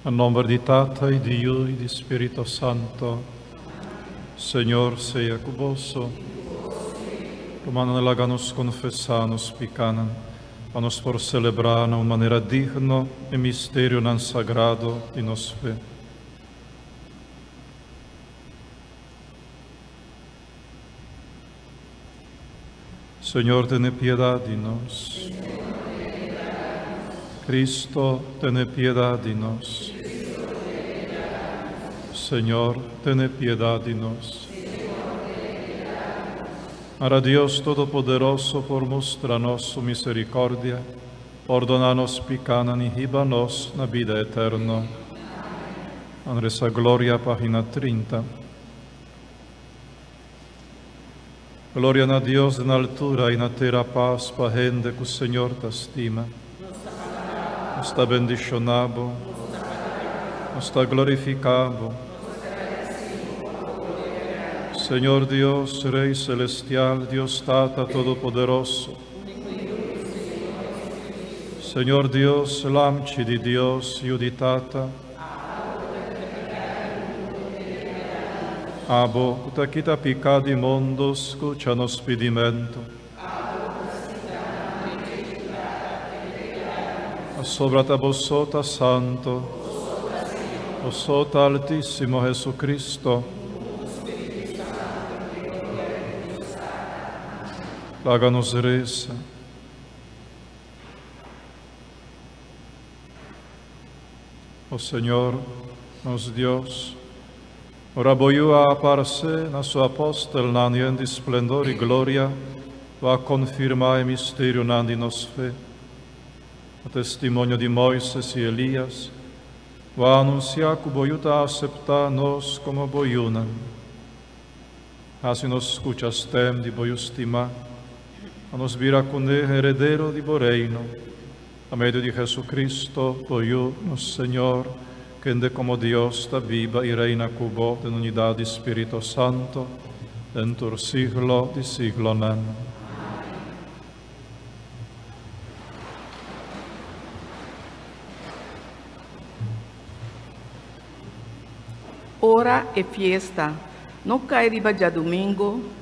Na nomber di Tata y di Yu y di Spirito Santo. Señor sea cu boso. Rumannan, laga nos confesa nos picanan, pa nos por celebra na un manera digno e misterionan sagrado di nos fe. Señor, tene piedad di nos. Cristo, tene piedad di nos. Señor, tene piedad di nos. Ara Dios Todopoderoso por mustra nos su misericordia, pordona nos picanan y hiba nos na bida eterno. Ban resa Gloria, pagina 30. Gloria na Dios den altura y na tera paz pa hende cu Señor ta stima. Nos ta bendiciona Bo. Nos ta glorifica Bo. Señor Dios, Rey Celestial, Dios Tata Todopoderoso. Señor Dios, Lamchi di Dios, Yu di Tata. Abo cu ta kita pica di mundo, scucha nos pidimento. Pasobra ta Bo so ta santo, Bo so ta Altisimo Jesucristo. Laga nos reza. O Señor, nos Dios, ora Bo Yu a aparece na Su apostelnan yen di splendor y gloria, Bo a confirma e misterionan di nos fe. Na testimonio di Moises y Elias, Bo a anuncia cu Bo Yu ta acepta nos como Bo yunan. Haci nos scucha stem di Bo Yu stima, pa nos bira cune heredero di Bo Reino. Pa medio di Jesucristo, Bo Yu, nos Señor, kende como Dios ta biba y reina cu Bo den unidad di Spirito Santo, den tur siglo di siglonan. Ora e fiesta no kai riba djadumingu.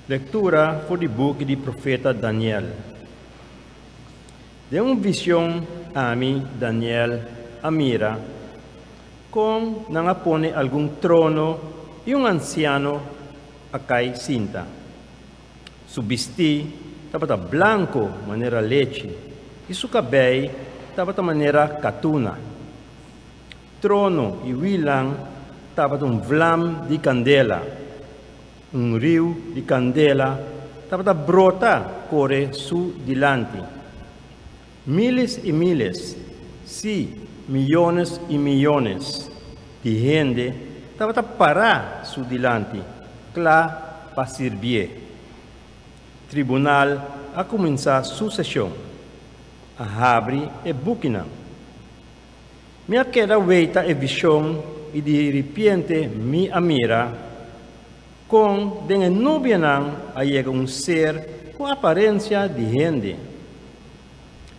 Lectura for di buki di profeta Daniel. Den un vision ami, Daniel, a mira con nan a pone algun trono i un anciano a cai sinta. Su bistí tabata blanco manera lechi i su cabei tabata manera catuna. Trono i wilan tabata un vlam di kandela. Un riu di kandela tabata brota kore su dilanti. Miles i miles, sí, miyones i miyones di hende tabata pará su dilanti, kla pa sirbié. Tribunal a kuminsá su seshon. A habri e bukinan. Mi a keda weita e vishon i di ripiente mi a mira kon den e nubianan a yega un ser ku aparensia di hende.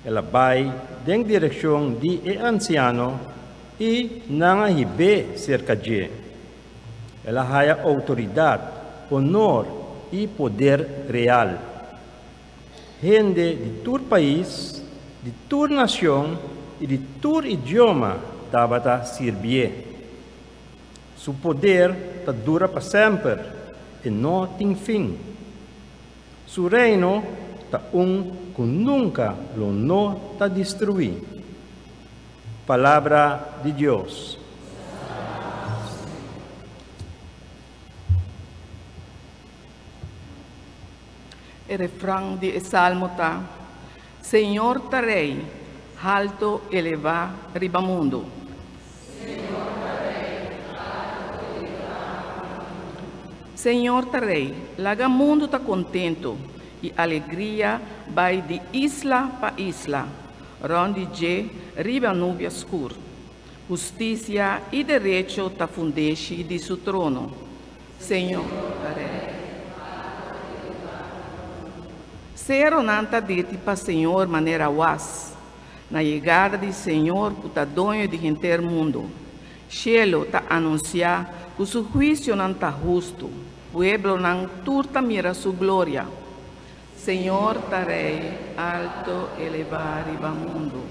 El a bai den direkshon di e ansiano i nan a hib'é serka dje. El a haya outoridat, honor i poder real. Hende di tur pais, di tur nacion i di tur idioma tabata sirbié. Su poder ta dura pa semper, e no tin fin. Su reino ta un cu nunca lo no ta destruí. Palabra di Dios. E refran di e salmo ta, Señor ta Rei, halto elevá riba mundu. Señor ta Rei, laga mundu ta kontentu i alegria bai di isla pa isla, rònt di dje riba nubia skur. Hustisia i derecho ta fundeshi di su trono. Señor ta Rei. Seronan ta dirti pa Señor manera was, na yegada di Señor ku ta doño di henter mundu. Shelu ta anunsiá ku su huisionan ta hustu, pueblonan tur ta mira su gloria. Señor ta Rei, alto elevá riba mundu.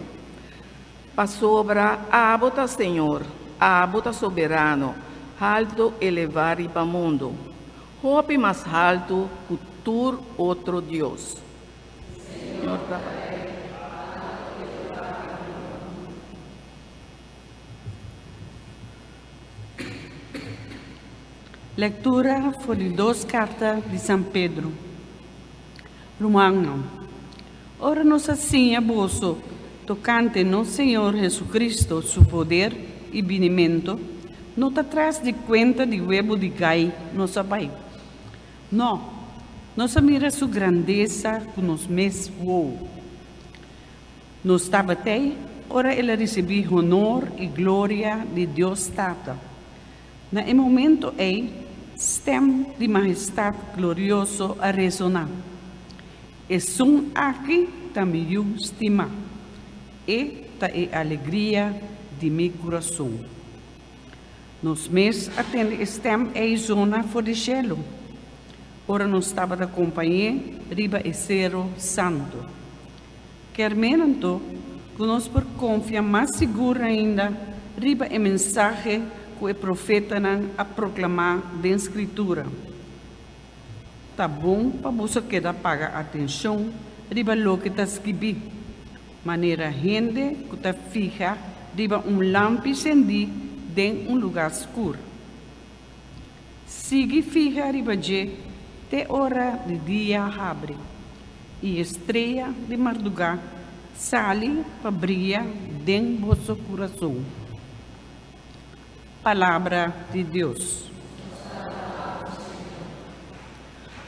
Pasobra abo ta Señor, abo ta Soberano, alto elevá riba mundu, hopi mas haltu ku tur otro dios. Señor ta Rei, alto elevá riba mundu. Lektura for di dos karta di San Pedro. Rumannan, ora nos a siña boso tokante nos Señor Jesucristo su poder i binimento, no ta tras di kuenta di webu di gai nos a bai. No, nos a mira su grandesa ku nos mes wowo. Nos tabat'ei ora el a risibí honor i gloria di Dios Tata. Na e momento ei, stèm di Mahestat glorioso a resoná, Esun aki ta mi Yu stimá, e ta e alegria di mi kurason. Nos mes a tende e stèm ei zona for di shelu, ora nos tabata kompañ'é riba e seru santu. Kier men anto ku nos por konfia mas sigur ainda riba e mensahe ku e profetanan a proklamá den Skritura. Ta bon pa boso keda paga atenshon riba loke ta skibí, manera hende ku ta fiha riba un lampi sendí den un lugá skur. Sigui fiha riba dje te ora di dia habri i e strea di mardugá sali pa bria den boso kurason. Palabra di Dios.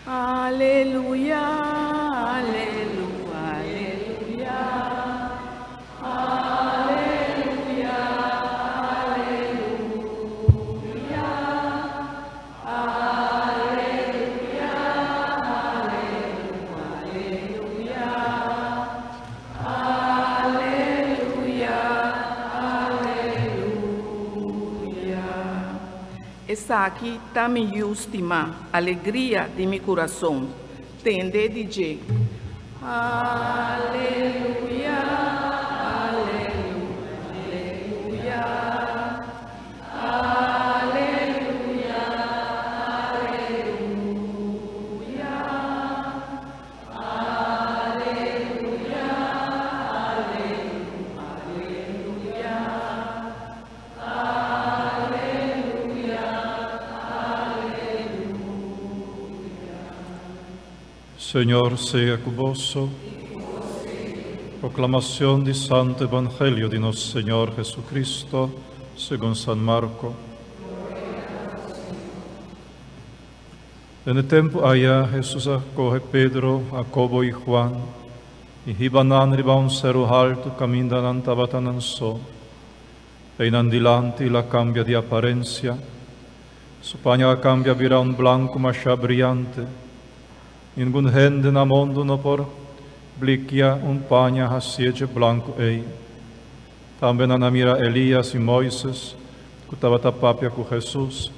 Aleluya, alelu, aleluya, aleluya, aleluya, aleluya, alelu, aleluya, aleluya, aleluya. Esaki ta mi Yu stimá, alegria di mi kurason. Tende di dje. Aleluya, alelu, aleluya, aleluya, aleluya, aleluya, alelu, aleluya. Aleluya, aleluya. Señor sea ku boso. Proclamación di Santo Evangelio di nos Señor Jesucristo, segun San Marco. Den e tempu aya Hesus a kohe Pedro, Hakobo i Juan, i hiba nan riba un seru haltu kaminda nan tabata nan so. Einan dilanti el a kambia di aparensia. Su paña a kambia bira un blanku masha briante. Ningun hende na mundu no por blikia un paña hasié dje blanku ei. Tambe nan a mira Elias i Moises ku tabata papia ku Hesus.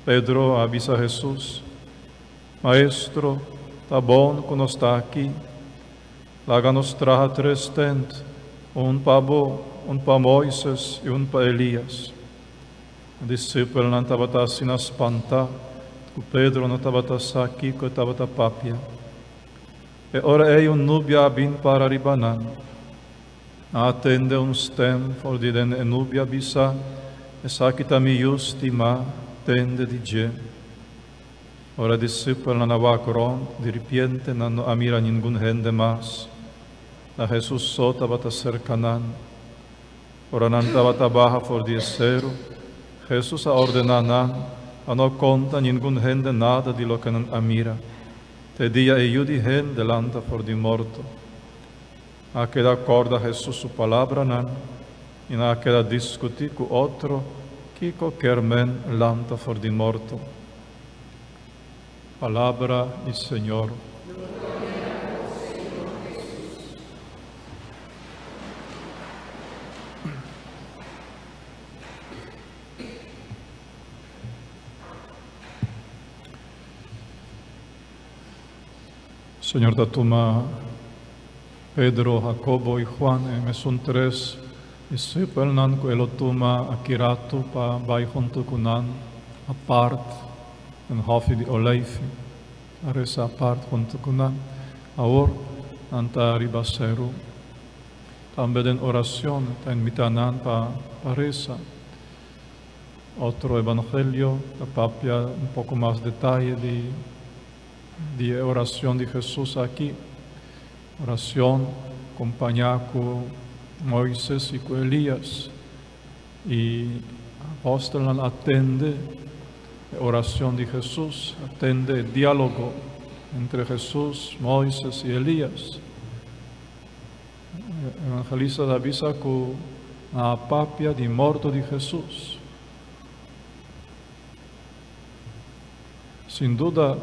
Pedro a bisa Hesus, Maestro, ta bon ku nos ta aki. Laga nos traha tres tent, un pa bo, un pa Moises i un pa Elias. E disipelnan tabata asina spantá ku Pedro no tabata sa kiko e tabata papia. E ora ei un nubia a bin para riba nan. Nan a tende un stem for di den e nubia bisa, Esaki ta mi Yu stimá, tende di dje. Ora disipelnan a wak rònt, diripiente nan no a mira ningun hende mas. Ta Hesus so tabata serka nan. Ora nan tabata baha for di e seru, Hesus a ordená nan pa no konta ningun hende nada di loke nan a mira, te dia e Yu di hende lanta for di morto. Nan a keda kòrda Hesus su palabranan i nan a keda diskutí ku otro kiko kier men lanta for di morto. Palabra di Señor. Señor ta tuma Pedro, Jacobo i Juan, e mesun tres disipelnan ku el lo tuma aki ratu pa bai huntu ku nan apart den Hòfi di Oleifi, a resa apart huntu ku nan. Awor nan ta riba seru. Tambe den oracion ta invita nan pa pa resa. Otro evangelio ta papia un poco mas detaye di di e oracion di Jesus aki. Oracion compaña cu Moises y cu Elias. Y apostelnan a tende e oracion di Jesus, a tende e dialogo entre Jesus, Moises y Elias. Evangelista ta bisa ku nan a papia di morto di Hesus. Sin duda,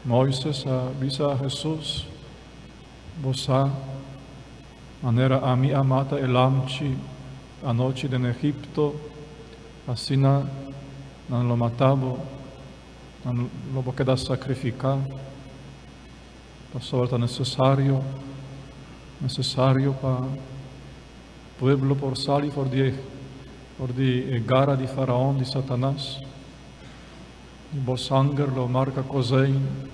Moises a bisa Hesus, Bo sa manera ami a mata e lamchi anochi den Egipto, asina nan lo mata bo, nan lo bo keda sakrifiká. Pasobra ta necesario, necesario pa pueblo por sali for di for di e gara di Faraon, di Satanas. Di bo sanger lo marca kozein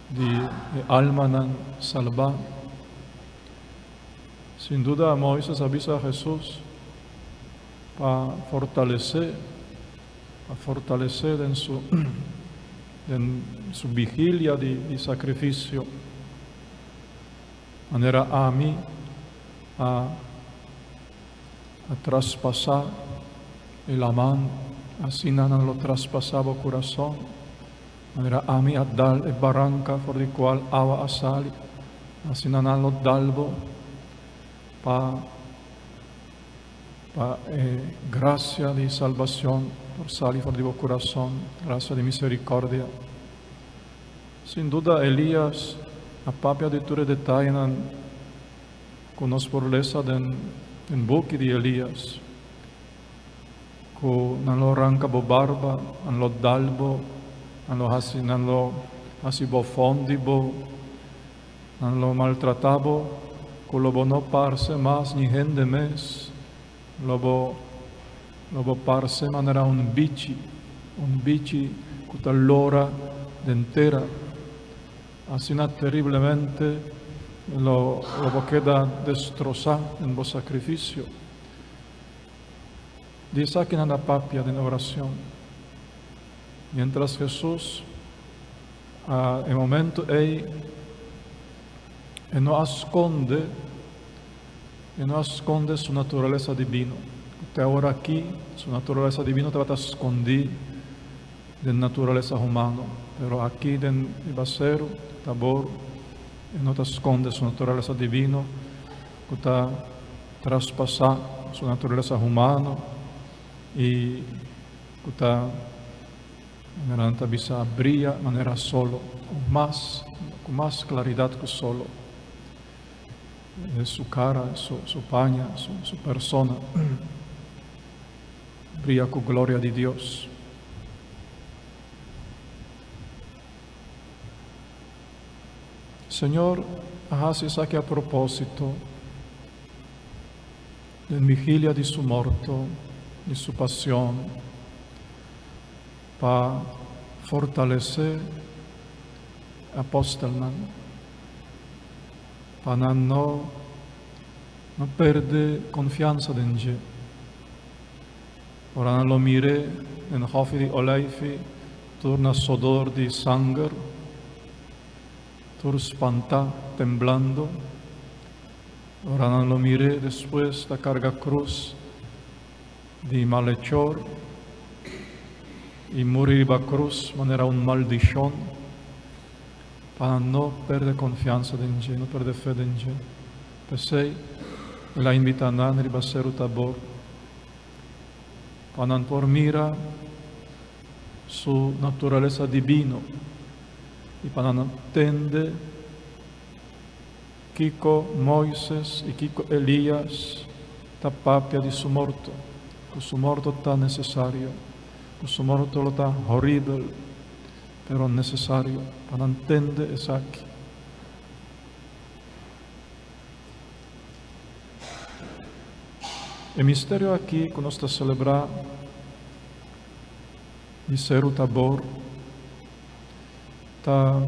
di e almanan salbá. Sin duda Moises a bisa Jesus pa fortalece, pa fortalece den su Den su vigilia di sacrificio, manera ami a a traspasá e laman, asina nan lo traspasá bo curason, manera ami a dal e baranca for di cual awa a sali, asina nan lo dal bo pa Pa e gracia di salbacion por sali for di bo curason, gracia di misericordia. Sin duda Elias a papia di tur e detayenan cu nos por lesa den den buki di Elias, cu nan lo ranca bo barba, nan lo dal bo, nan lo haci nan lo haci bofon di bo, Nan lo maltratá bo ku lo bo no parse mas ni hende mes, lo bo lo bo parse manera un bichi, un bichi ku ta lora den tera. Asina teriblemente lo lo bo keda destrosá den bo sakrifisio. Di esaki nan a papia den oracion. Mientras Hesus a e momento ei e no a sconde, e no a sconde su naturalesa divino. Te awor aki su naturalesa divino tabata scondi den naturalesa humano, pero aki den riba Seru Tabor e no ta sconde su naturalesa divino cu ta traspasa su naturalesa humano y cu ta, manera nan ta bisa, bria manera solo, o mas, cu mas claridad cu solo. Su cara, su, su paña, su, su persona bria cu gloria di Dios. Señor a haci esaki a propósito den vigilia di su morto, di su pasion, pa fortalece apostelnan, pa nan no no perde confiansa den dje. Ora nan lo mire den hofi di oleifi tur na sodor di sanger, tur spantá, temblando. Ora nan lo mir'é despues ta karga krus di malechor i muri riba krus manera un maldishon, pa nan no perde konfiansa den dje, no perde fe den dje. P'esei, el a invitá nan riba Seru Tabor pa nan por mira su naturalesa dibino i pa nan tende Kiko Moises i kiko Elias ta papia di su morto? Ku su morto ta nesesario, ku su morto lo ta horibel. pero necesario pa nan tende esaki. E misterio aki ku nos ta selebrá di Seru Tabor ta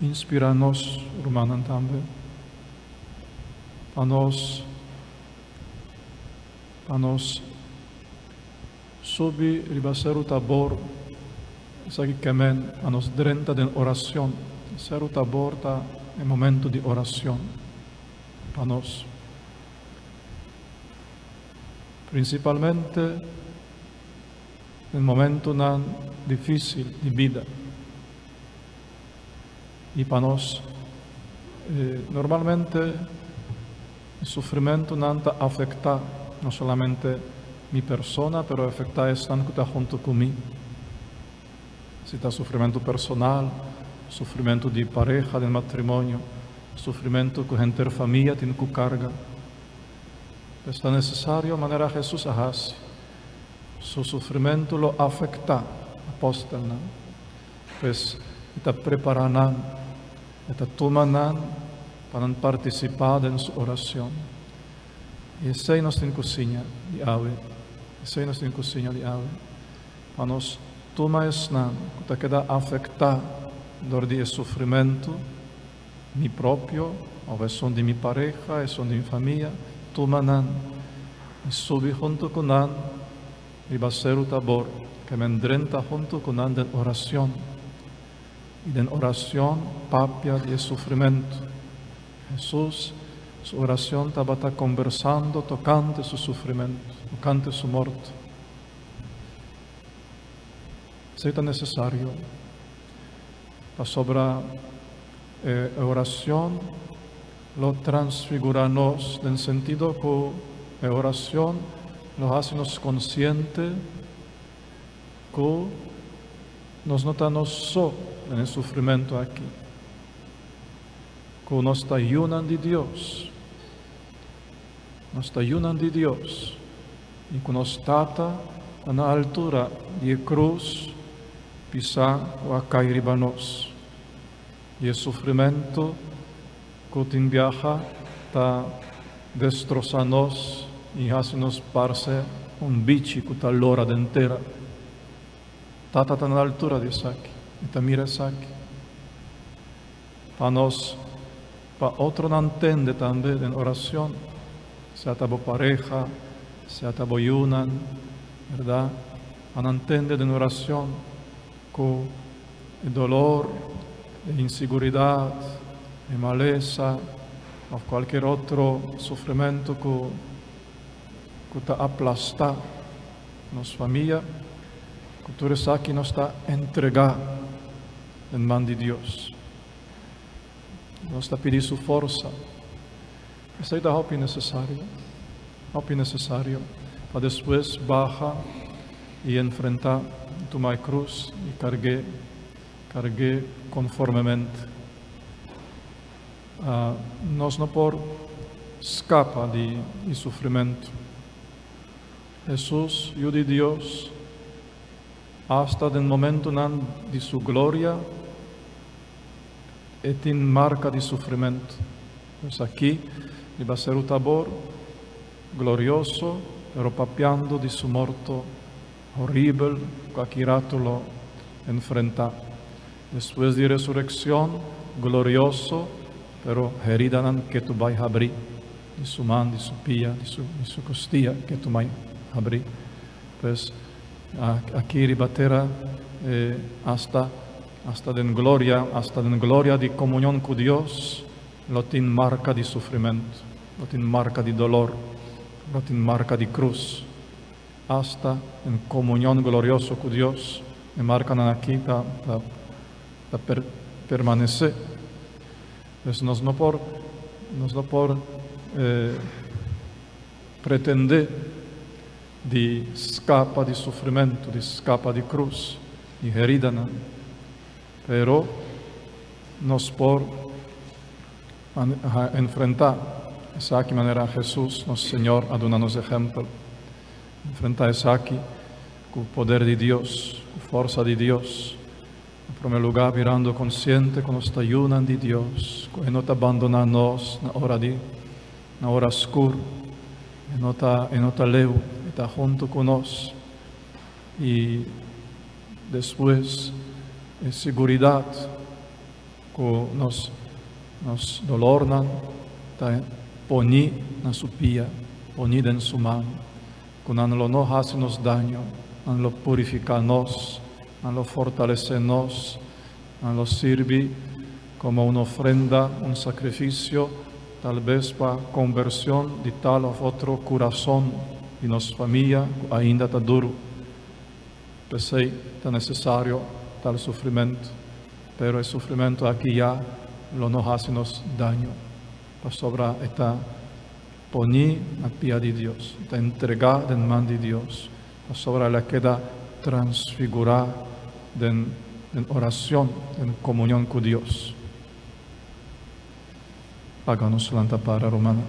inspirá nos rumannan tambe pa nos pa nos subi riba Seru Tabor, esaki ke men pa nos drenta den oracion. Seru Tabor ta e momento di oracion pa nos. Principalmente den momentonan dificil di bida. Y pa nos, normalmente e sufrimentonan ta afecta no solamente mi persona, pero afecta esnan cu ta hunto cu mi. Si ta sufrimento personal, sufrimento di pareha den matrimonio, sufrimento cu henter famia tin cu carga. Pues ta necesario manera Jesus a haci. Su sufrimento lo afecta apostelnan. Pues e ta prepara nan, e ta tuma nan pa nan participa den su oracion. Y esey nos tin cu siña di awe. Esey nos tin cu siña di awe. Pa nos tuma esnan cu ta keda afecta dor di e sufrimento, mi propio of esun di mi pareha, esun di mi famia, tuma nan y subi hunto cu nan riba Seru Tabor, ke men drenta hunto cu nan den oracion. Y den oracion papia di e sufrimento. Hesus su oracion tabata conversando tocante su sufrimento, tocante su morto. Esei ta necesario pasobra e oracion lo transfigura nos den sentido cu e oracion lo haci nos consciente cu nos no ta nos so den e sufrimento aki, cu nos ta yunan di Dios, nos ta yunan di Dios y cu nos Tata ta na altura di e cruz pisa cu a cay riba nos. Di e sufrimento cu tin biaha ta destrosa nos y haci nos parce un bichi cu ta lora den tera. Tata ta na altura di esaki, e ta mira esaki. Pa nos, pa otronan tende tambe den oracion, sea ta bo pareha, sea ta bo yunan, berdad? Pa nan tende den oracion cu e dolor, e insiguridad, e malesa of cualkier otro sufrimento cu cu ta aplasta nos famia, cu tur esaki nos ta entrega den man di Dios. Nos ta pidi su forsa. Esei ta hopi necesario, hopi necesario pa despues baha y enfrenta, tuma e cruz y cargu'e, cargu'e conformemente. Nos no por scapa di e sufrimento. Hesus, Yu di Dios, hasta den momentonan di su gloria, e tin marca di sufrimento. Pues aki riba Seru Tabor, glorioso, pero papiando di su morto horibel cu aki rato lo enfrenta. Despues di resureccion, glorioso, pero heridanan ketu bai habri, di su man, di su pia, di su, di su costia ketu bai habri. Pues aki riba tera, hasta, hasta den gloria, hasta den gloria di comunion cu Dios, lo tin marca di sufrimento, lo tin marca di dolor, lo tin marca di cruz. Hasta den comunion glorioso cu Dios, e marcanan aki ta, ta, ta per, permanece. Pues nos no por, nos no por eh, pretende di scapa di sufrimento, di scapa di cruz, di heridanan. Pero nos por enfrenta esaki manera Jesus, nos Señor, a duna nos ehempel. Enfrenta esaki cu poder di Dios, cu forsa di Dios. Na promé lugá, birando konsiente ku nos ta yunan di Dios, ku E no ta bandoná nos na ora di na ora skur, E no ta E no ta leu, E ta huntu ku nos. I despues e siguridat ku nos nos dolornan ta poní na Su pia, poní den Su man, ku nan lo no hasi nos daño, nan lo purifiká nos, nan lo fortalesé nos, nan lo sirbi komo un ofrenda, un sakrifisio, tal bes pa konvershon di tal òf otro kurason di nos famia ku ainda ta duru. P'esei ta nesesario tal sufrimentu, pero e sufrimentu aki ya lo no hasi nos daño, pasobra e ta Poní na pia di Dios, ta entregá den man di Dios, pasobra el a keda transfigurá den den oracion, den comunion cu Dios. Laga nos lanta para, rumannan.